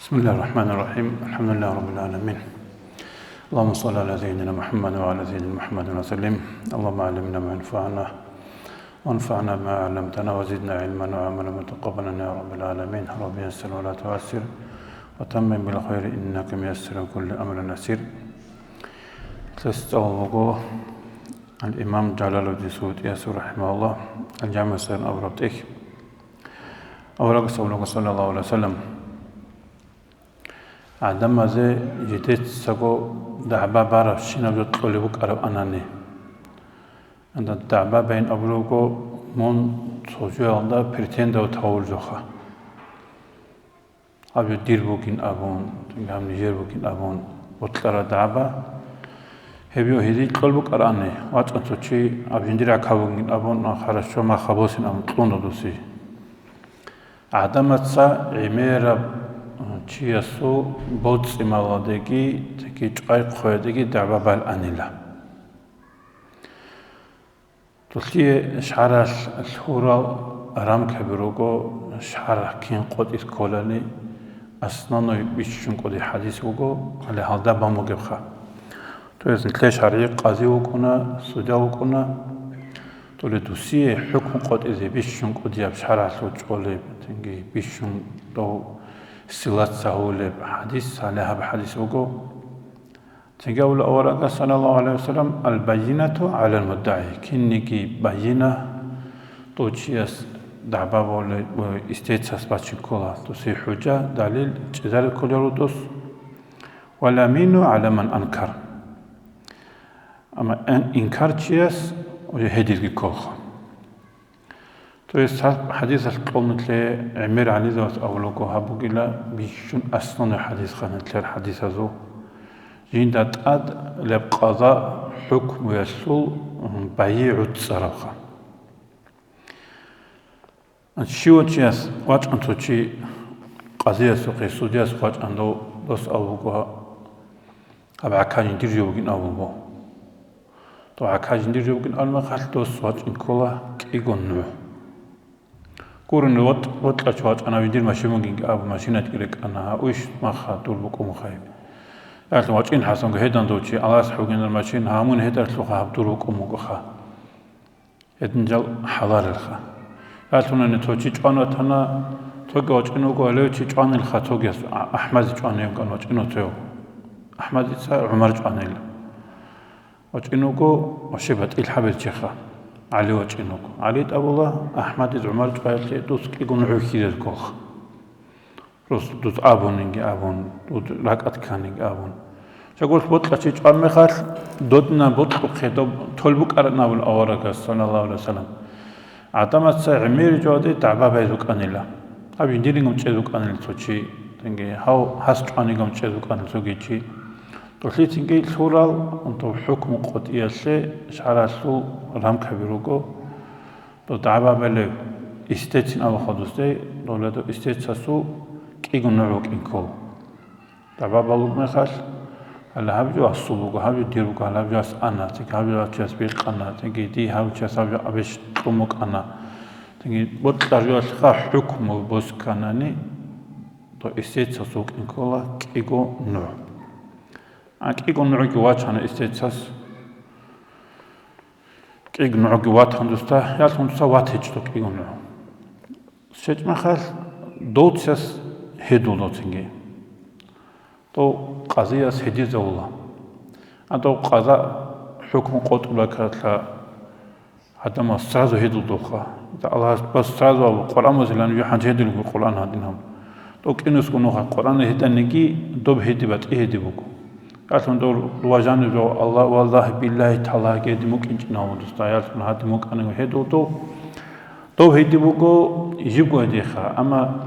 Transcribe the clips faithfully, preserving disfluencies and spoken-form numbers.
بسم الله الرحمن الرحيم. الحمد لله رب العالمين. اللهم صل على سيدنا محمد وعلى سيدنا محمد وسلم. اللهم علمنا ما ينفعنا وانفعنا بما علمتنا وزدنا علما وعملا متقبلا يا رب العالمين. رب يسر ولا تعسر وتمم بالخير إنك ميسر كل أمر عسير. Лъес цӀалуго ал-Имам Жалалуддин Суютияс рахимаһуллагь, ал-ЖамигӀу Сагъир абураб тӀехь. Аварагас абулаго, саллаллагьу гӀалайгьи ва саллам, гӀадамазе жидецаго дагӀба барабщинаб жо кьолеб букӀарабани. Анда дагӀба бейин абулаго, мун цо жоялда претендовать гьавулеб жоха. Гьаб жо дир бугин абун, гьаб нижер бугин абун бокьараб дагӀба. Гьеб жо гьезие кьолеб букӀарабани, вачӀун цо чи гьаб жиндир гӀака бугин абун, а, хорошо, мах гьабосин абун кьун додуси. ГӀадамаца гӀемераб чиясул боцӀи-малалдеги, цинги чӀвай-хъваялдеги дагӀба баланила. Дулъие шаргӀалъ лъурал рамкаби руго, шаргӀ кин къотӀи кколани, основной бищун кӀуди хӀадис буго, гьале гьалда бан бугебха. То есть нилъер шаргӀи къази вукӀуна, судья вукӀуна, доле дусие хӀукму къотӀизе бищун кӀудияб шаргӀалъул чӀолеб, цинги бищун дов силаца гьавулеб хӀадис, гьале гьаб хӀадис буго. Цинги абула аварагас, саллаллагьу гӀалайгьи ва саллам, «Аль-баййинату гӀалал муддагӀи», кинниги баййина, дов чияс дагӀба бавулеб, ва истецас бачин ккола, досие хӀужа, далил чӀезаре кколел рудос, «вал-ямину гӀала ман анкар». Амма ин-, инкарчияс уже гьедирги кколха. То есть гьаб хӀадисалъ кьолнилъе гӀемер гӀалимзабаз абулаго, гьаб бугила бищун основной хӀадисха нилъер хӀадисазул. Жинда тӀад леб къаза хӀукмуялъул, м, байи гӀуцӀцӀарабха. Щивав чияс вачӀун цо чи къазиясухъе, судьясухъе вачӀун дов, дос абуго, гьаб гӀака жиндир жо бугин абун буго. Дов гӀака жиндир жо бугин абун мехалъ дос вачӀин ккола кӀиго нугӀ. Гурин, вокь-, вокьа чи вачӀана, жиндир машин бугин абун машинатги рекӀана, гьа, уйщ, маха, дур букӀун бугоха гьеб. Ялъун вачӀин хӀасанго гьедан дов чи, Аллагьас хӀугинал машин, гьа, мун гьедаралъухъа гьаб дур букӀун бугоха. Гьедин жал хӀаларилха. Ялъунани цо чи чӀван ватана, цоги вачӀин вуго, гьалев чи чӀванилха цогияс, А-, АхӀмади чӀваниган вачӀин вуго цо. АхӀмадица ГӀумар чӀванила. ВачӀин вуго вообще батӀил хӀабил чиха. ГӀали вачӀин вуго. ГӀали тӀабула, АхӀмадица ГӀумар чӀваялъе дус кӀиго нугӀ хьизел кколха. Рос-, дус абунинги абун, дуд ракӀат кканинги абун. Жагурс бокьа чи чӀван мехалъ, додна бокьухъе доб тол букӀараб абун аварагас, саллаллагьу гӀалайгьи ва саллам. ГӀадамаца гӀемер жоялде дагӀба байз букӀанила. Гьаб жиндиригун чӀез букӀанила цо чи, цинги гьав гьас чӀванигун чӀез букӀанила цоги чи. Долъицинги лъурал дов хӀукму къотӀиялъе шаргӀалъул рамкаби руго. Дов дагӀба балеб истецин абун хадусде, доле дов истецасул кӀиго нугӀ букӀин ккола. ДагӀба балеб мехалъ, гьале гьаб жо асул буго, гьаб жо дир буго, гьале гьаб жо ас ана, цинги гьаб жо гьав чияс бикъана, цинги дие гьав чияс гьаб жо абеш кьун букӀана. Цинги бокьа жоялъеха хӀукму босканани, дов истецасул букӀин ккола кӀиго нугӀ. А кӀиго нугӀги вачана истецас. КӀиго нугӀги ватун дусда, ялъун дуца ват гьечӀо кӀиго нугӀ. ЩвечӀмахалъ довцас гьедул доцинги. Дов къазияс гьедизавула. А дов къаза хӀукму къотӀулакалъа гӀадамал сразу гьедул доха. Аллагьас бас сразу абу, Къуръан вазилан вихӀан гьедулго Къуръан гьадин гьаб. Дов кӀинусго нуха Къуръан гьеданиги, доб гьеди батӀи гьеди буго. Алъун дов важанив жо, Аллагь, валлагь, биллагьи, таллагьи, гьеди мукӀинчӀин гьавун дусда, ялъун гьади мукӀаниго гьедул дов. Дов гьеди буго, жибго гьедиха, амма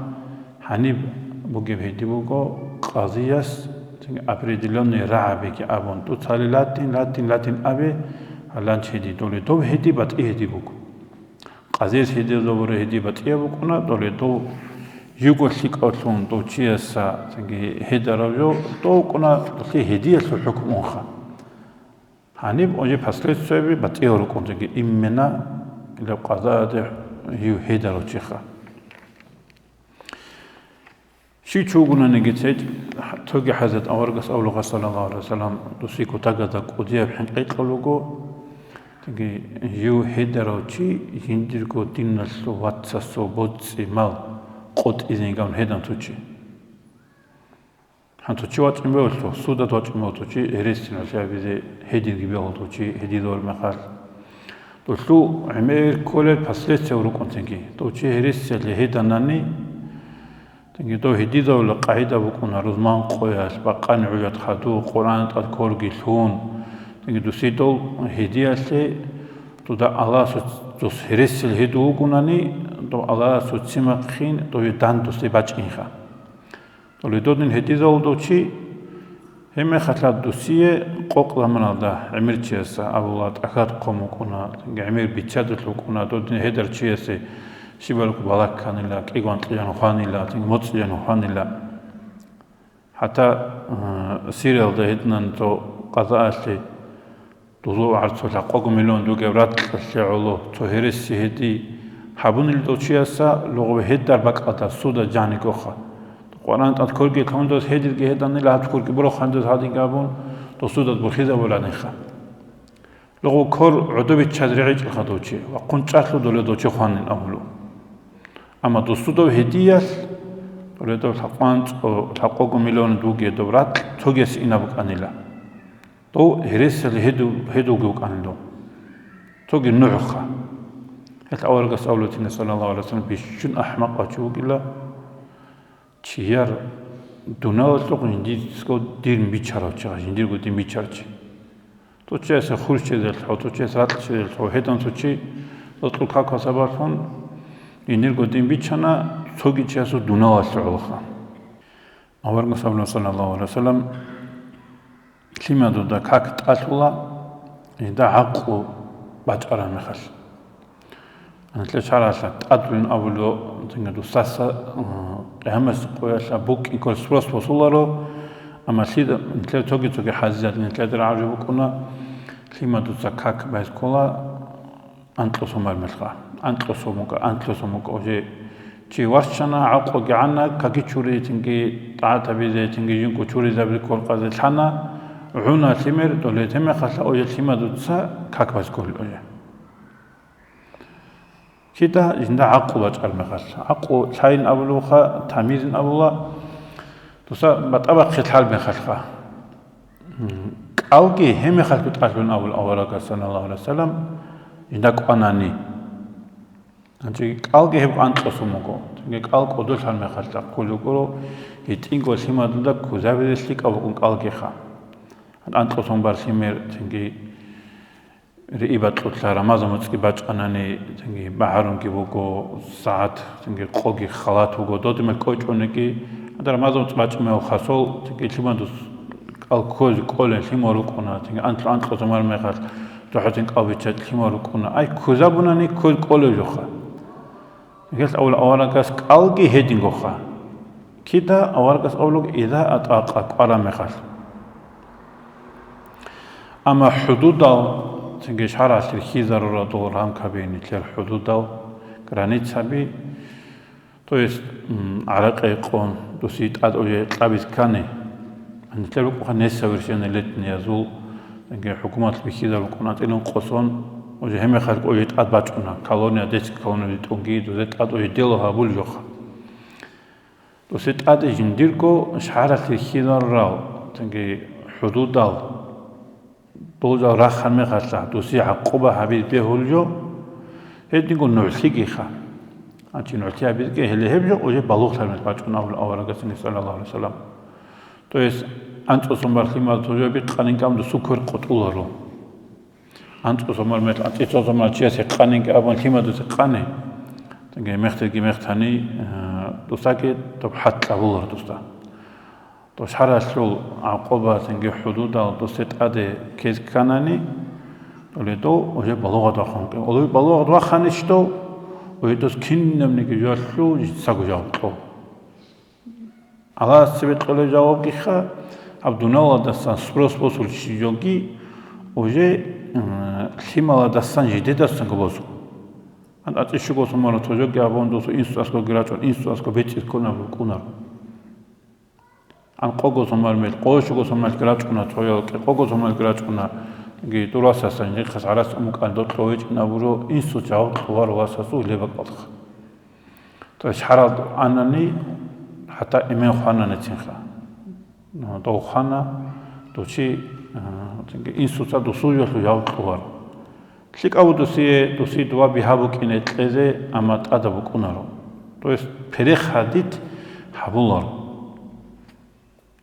гьаниб бугеб гьеди буго, къазияс, цинги определённый рагӀабиги абун, дуцали латин, латин, латин абе, гьаланчи гьеди доли. Доб гьеди батӀи гьеди буго. Къазияс гьедизабура гьеди батӀияб букӀуна, доле дов жиго лъикӀавлъун дов чияса цинги гьедарав жо, дов вукӀуна долъи гьедиялъул хӀукму унха. Гьаниб уже последствияби батӀиял рукӀун цинги именно гьеб къазаде гьев гьедарав чиха. Чи чи вугонаниги цо, цоги хӀазрат аварагас абула, саллаллагьу гӀалайгьи ва саллам, досие кутакалда кӀудияб хӀинкъи кьолеб буго, цинги жив гьедарав чи жиндирго диналъул вацасул боцӀи-мал къотӀизегӀан гьедан цо чи. Гьанже цо чи вачӀун буго, судалде вачӀун буго цо чи, гьереси нугӀлъи гьабизе гьединги бегьула цо чи гьедизабураб мехалъ. Долъул гӀемер кколел последствия рукӀун цинги. Дов чи гьересиялъе гьеданани, цинги дов гьедизабулеб къагӀида букӀуна рузман къоялъ, бакъани гӀужалъ хадуб, Къуръаналда тӀад кколги лъун, цинги досие дов гьедиялъе дуда Аллагьас дос гьересиялъе гьедув вугонани, дов Аллагьас цо ццин бахъин дове дандусде бачӀинха. Доле додин гьедизавулев чи, гьеб мехалъ досие къокъ заманалда гӀемер чияс абула, тӀахьазда хъван букӀуна, гӀемер биччадулъ букӀуна, додин гьедар чиясе щибаб балагь кканила, кӀиго анкьилан хванила, моцӀилан хванила. ХӀатта, э, Сириялда гьединан цо къазаалъе, дозул гӀарцул лъабкъого миллион дугеб ракьалъе гӀоло цо гьереси гьеди гьабунилан дов чияс лугъуби гьедар бакӀалда судалде жаниб гьоха. Къуръаналда тӀад кколги лъун дос гьедирги гьеданила, гьаб кколги борхун дос гьадинги абун, дов судалде борхизабуланиха. Лугъуби ккол гӀодобиччазе регӀичӀелха дов чи, ва хъунчӀалъув доле дов чи хванин абулев. Амма дов судалде гьедиялъ, доле дов лъабкъанцӀ-, лъабкъого миллион дугеб доб ракь цогиясе инаб букӀанила. Дов гьересиялъе гьедув-, гьедувги вукӀанин дов. Цоги нугӀха. Гьелъ аварагас абулеб буго, саллаллагьу гӀалайгьи ва саллам, бищун ахӀмакъав чи вугила, чияр дуниялалъухъ жиндирго дин биччарав чи, жиндирго дин биччарав чи. Цо чиясе хурщизелъул, цо чиясе ракьчӀезелъул, гьедан цо чи рокьул какал сабаблъун жиндирго дин биччана, цоги чиясул дуниялалъе гӀолоха. Аварагас абуна, саллаллагьу гӀалайгьи ва саллам, лъимадуда как тӀалъула, гьелда гӀакълу бачӀараб мехалъ. Нилъер шаргӀалъ тӀадулин абулеб, цинги досдаса, э, къиямасеб къоялъ букӀин кколеб спрос босуларо, амма лъида-, нилъер цоги-цоги хӀадисалда нилъеда рагӀараб жо букӀуна, лъимадуца как базе ккола, анкьго сомал мехалъ. Анкьго сом букӀа, анкьго сом букӀа уже чи варччана, гӀакълуги гӀана, какги чури, цинги тӀагӀат гьабизе, цинги жинкӀго чуризабизе кколеб къазе лъана, гӀуна лъимер, доле гьеб мехалъ уже лъимадуца как базе кколел уже. Кида жинда гӀакълу бачӀараб мехалъ. ГӀакълу лъайин абулебха, тамизин абула, досда батӀа бахъизе лъалеб мехалъха. М, кӀалги гьеб мехалъго тӀалъула абула аварагас, саллаллагьу гӀалайгьи ва саллам, жинда кӀванани. Гьанже кӀалги гьеб анкьго сом буго. Цинги кӀал кӀодолъараб мехалъ кколеб гуро, гьитӀинго лъимадуда ккузабизе лъикӀаб букӀун кӀалгиха. Анкьго сом бар лъимер, цинги Рииб бакьулъа рамазан моцӀги бачӀанани, цинги багӀарунги буго, сагӀат цинги къоги халат буго, додимал кӀочӀониги, гьанже рамазан моцӀ бачӀун мехалъ хасол, цинги лъимадус кӀал ккозе кӀолеб лъимал рукӀуна, цинги анкьго-анкьго заман мехалъ дохӀоцин кӀал биччачӀ лъимал рукӀуна. Ай, ккузабунани ккозе кӀолеб жоха. Гьелъ авал аварагас кӀалги гьедингоха. Кида аварагас авлуг иза атӀакъа кӀвараб мехалъ. Амма хӀудудал, цинги шаргӀалъ рихьизарурадул рамкаби нилъер хӀудудал, границаби, то есть, м, гӀаракъи къон, досие тӀад уже кьабиз ккани, нилъер букӀуха несовершеннолетниязул, цинги хӀукумат бихьизар букӀун, анцӀила ункъо сон, уже гьеб мехалъ уже тӀад бачӀуна, колония, детский колония витӀунги, дозе тӀад уже дело гьабулеб жоха. Досе тӀаде жиндирго шагьаралъе хьиналрал, цинги хӀудудал, дол жал рахъан мехалъа, досе гӀакъуба гьабиз бегьулеб жо, гьединго нугӀлъигиха. Гьанчи нугӀлъи гьабизги гьеле гьеб жо уже балугълъармес бачӀун абула аварагасини, саллаллагьу гӀалайгьи ва саллам. То есть, анцӀго сон бар лъимал цо жо бикъанин кӀам досул квер къотӀуларо. АнцӀго сон бар мехалъ, анцӀила сон бар чияс гьекъанинги абун лъимадуца къани, мехтиги мехтани, э, досаги доб хӀад кьабуларо досда. Дос шаргӀалъул гӀакъуба, цинги хӀудудал досе тӀаде ккезе кканани, доле дов уже балугъат вахъун. Оле балугъат вахъанищ дов, уже дос кинабниги жоялъул жицаго жаваб кьо. Аллагьас цебе кьолеб жавабгиха, гьаб дуниялалдасан спрос босулчи жоги, уже, м, лъималдасан жидедасанго босун. Гьанже анцӀила щуго сон барав цо жоги абун досул инсуцасгоги рачӀун, инсуцасго бецӀиз ккунаб рукӀунаро. анкъого сомал мел, къойщуго сомалги рачӀуна цоял, кӀикъого сомалги рачӀуна, цинги дур васасан жинхъас гӀарац умукӀан докьовичӀин абуро, инсуца жаваб кьувар васасул лебакӀалха. То есть гьарал анани, хӀатта эмен хвананецинха. Ну, дов хвана, дов чи, а, цинги инсуца досул жоялъул жаваб кьувар. ЛъикӀав досие, досие дова бигьа букӀине кьезе, амма тӀада букӀунаро. То есть перех гьадид гьабуларо.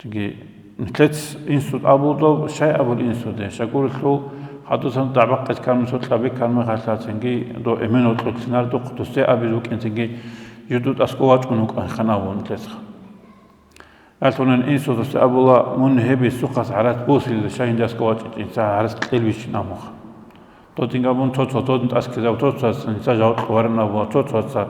Цинги нилъец инсуд абулдал, щай абул инсуде, щакӀурелъул, хадусан дагӀбахъес кармусо кьаби кармехалъа, цинги до эмен вокьулъинардухъ досде абиз вукӀин, цинги жидуд аскӀов вачӀун вукӀан ханав вун нилъецха. Алъунан инсудаса абула, мун гьеб гьесухъас гӀарац босилида, щай гьинда аскӀов вачӀичӀин, ца гӀарац кьел вичин абунха. Додин абун цо-цо додин тӀаскизаб, цо-цоца ница жаваб кьуварин абула, цо-цоца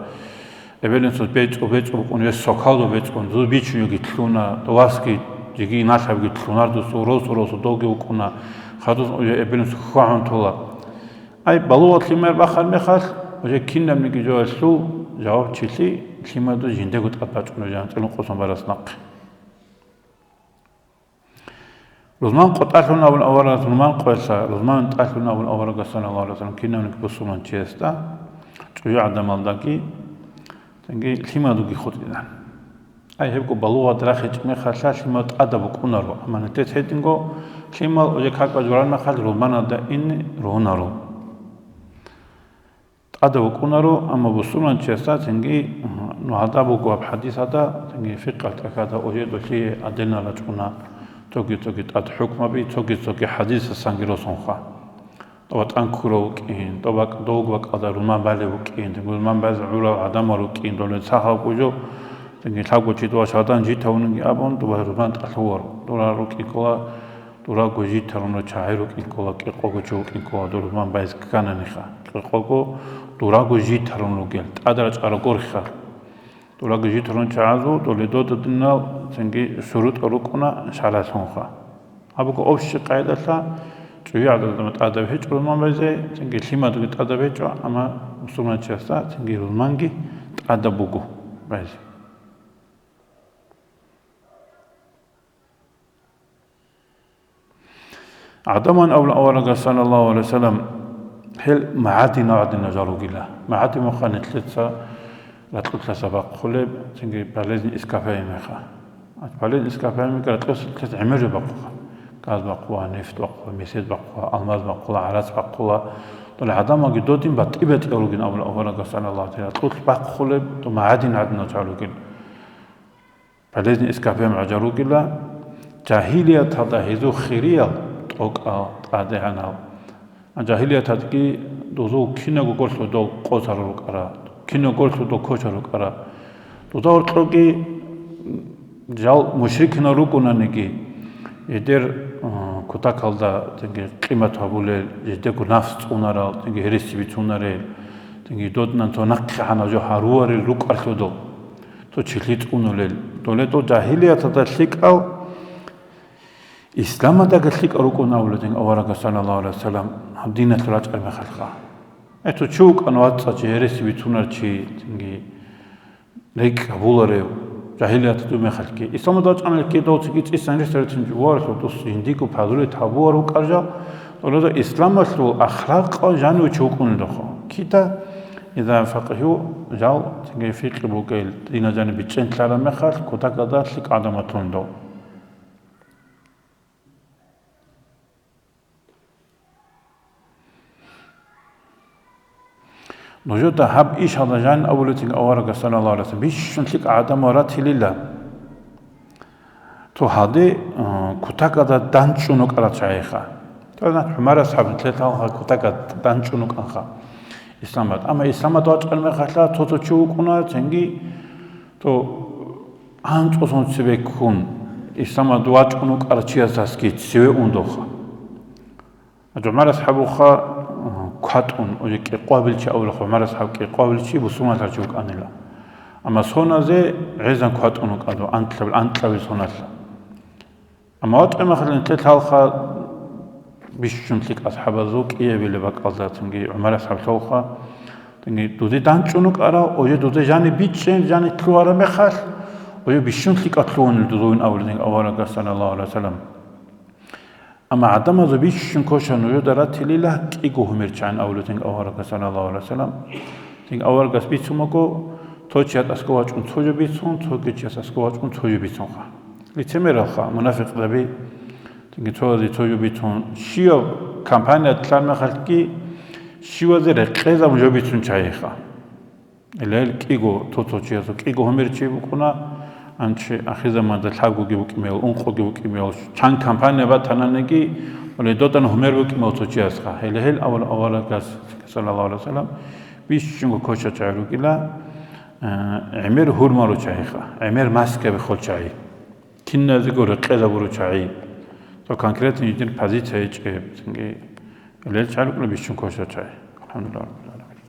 эбелинсуз бецӀу-бецӀу букӀун, гьес сокалда бецӀун, дуда бичун йоги лъуна, довасги жиги налъабги лъунар дусу, росу-росу довги вукӀуна, хадус эбелинсуз хьвагьун тола. Ай, балугъа лъимер бахъар мехалъ, уже кинабниги жоялъул жавабчилъи лъимаду жиндего тӀад бачӀун уже анцӀила къосан барас нахъе. Рузман къотӀалъун абун аварагас, рузман къоялъа, рузман тӀалъун абун аварагас, саллаллагьу гӀалайгьи ва саллам, кинавниги бусурманчиясда, чӀужугӀадамалдаги, цинги лъимадуги хутӀина. Ай, гьебго балугъат рахичӀ мехалъа лъимал тӀада букӀунаро, амма нилъец гьединго лъимал уже какба журан мехалъ рузманалда ин ругьунаро. ТӀада вукӀунаро, амма бусурманчиясда цинги, ну, гьадаб буго гьаб хӀадисада, цинги фикъгьал тӀахьазда уже долъие аденал рачӀуна, цоги-цоги тӀад хӀукмаби, цоги-цоги хӀадисасанги росунха. ТӀоба тӀан ккурав вукӀин, тӀоба довг бакӀалда рузман балев вукӀин, цинги рузман базе гӀурал гӀадамал рукӀин, доле сахаб кӀужо, цинги лъабго чи тӀоба шагьдан житавунги абун, тӀоба рузман тӀалъувар, дора рукӀин ккола, Дурго житарун чагӀи рукӀин ккола, кӀикъого чи вукӀин ккола, дур рузман байз ккананиха. КӀикъого дурго житарун ругел, тӀаде рачӀарал гурхӀал. Дурго житарун чагӀазул доле додинал цинги шурутӀал рукӀуна шаргӀалъунха. Гьаб буго общий къайдалъа, чӀужугӀадал тӀадаб гьечӀо рузман байзе, цинги лъимадги тӀадаб гьечӀо, амма мусулманчиясда цинги рузманги тӀадаб буго байзе. ГӀадаман абула аварагас, саллаллагьу гӀалайгьи ва саллам, гьел магӀадин гӀадинал жал ругила. МагӀадин мухъан нилъеца ракьулъаса бахъулеб, цинги полезный ископаемыйха. Полезный ископаемыйга ракьулъаса нилъеца гӀемер жо бахъуха. Газ бахъула, нефть бахъула, месед бахъула, алмаз бахъула, гӀарац бахъула. Доле гӀадамалги додин батӀи-батӀиял ругин абула аварагас, саллаллагьу гӀалайгьи ва саллам, ракьулъ бахъулеб, то магӀадин гӀадинал жал ругин. Полезный ископаемыйал жал ругила, жагьилияталда гьезул хириял тӀокӀал тӀадегӀанал. Жагьилияталдаги дозул кинабго гурлъу дол къосарал рукӀара, кинабго гурлъу дол кочарал рукӀара. Доза гьоркьоги жал мушрикинал ругонаниги, гьедер, а, кутакалда цинги къимат гьабулел, жидего нафс цӀунарал, цинги гьереси бицунарел, цинги додинан цо нахъе гьанав жо гьаруварел рукӀарлъудал. Цо чилъи цӀунулел. Доле дол жагьилияталда лъикӀал, исламалдаги лъикӀал рукӀун абуледин аварагас, саллаллагьу гӀалайгьи ва саллам, гьаб диналъ рачӀар мехалъха. Гье, цо чи вукӀана вацӀцӀа чи, гьереси бицунар чи, цинги рекӀкӀ гьабуларев, жагьилияталда мехалъги. Исламалда вачӀаналъги дов цинги цӀисан рес рецин жуваралъув дус жиндиго пазулит гьабуар вукӀар жал, доле дол исламалъул ахлакъал жанив чи вукӀунелдухъ. Кида Иза факъгьу жал, цинги фикъи бугел, дина жаниб бичӀчӀен лъараб мехалъ, кутакалда лъикӀ гӀадаматлъун дов. Нужеда гьаб ишалда жан абулетин аварагас, саллаллагьу гӀалайгьи ва саллам, бищун лъикӀ гӀадамал ратилила. Цо гьалде, э, кутакалда данчӀун вукӀарал чагӀиха. Цо гьанже ГӀумар асхӀаб нилъелъалха кутакалда данчӀун вукӀанха исламат. Амма исламат вачӀараб мехалъа цо-цо чи вукӀуна, цинги цо анцӀго сон цебе ккун, исламат вачӀун вукӀарав чиясдасаги цеве ундуха. ГӀумар асхӀабуха, э, кватӀун, уже кӀикъвабилчи абулаха, ГӀумар асхӀаб кӀикъвабилчи бусурманлъарчи вукӀанила. Амма соназе гӀезан кватӀун вукӀана, анкьабил, анкьабил соналъа. Амма вачӀа мехалъ нилъелъалха бищун лъикӀ асхӀабазул кӀиябилеб бакӀалда цинги ГӀумар асхӀаблъулха, цинги дуде данчӀун вукӀарав, уже дуде жаниб бичӀчӀен, жаниб лъугьараб мехалъ, Гьев бищун лъикӀалъувун дузувин абулин аварагас, саллаллагьу гӀалайгьи вассалам. Амма гӀадамазул бищун квешал нужеда ратилила кӀиго гьумер чагӀин абулин аварагас, саллаллагьу гӀалайгьи вассалам. Дин аварагас бицун буго, цо чияс аскӀов вачӀун цо жо бицун, цо чияс аскӀов вачӀун цо жо бицунха. Лицемералха, мунафикъзаби, динги цоязе цо жо бицун, щивав компания лъан мехалъги, щивазе рекъезабун жо бицун чагӀиха. Гьеле гьел кӀиго, цо-цо чиясул кӀиго гьумер чи букӀуна, анчи ахирзаманда лъабгоги букӀимел, ункъоги букӀимел, чан компания батананиги, гьеле додана гьумер букӀимел цо чиясха. Гьеле гьел авал аварагас, саллаллагьу гӀалайгьи вассалам, бищунго квешал чагӀи ругила, э, гӀемер гьурмал ручагӀиха, гӀемер маскаби хол чагӀи. Киназего рекъезабуру чагӀи. Цо конкретный жидер позиция гьечӀеб, цинги гьелел чагӀи рукӀуна бищун квешал чагӀи. АлхӀамдулиллагь раббил гӀаламин.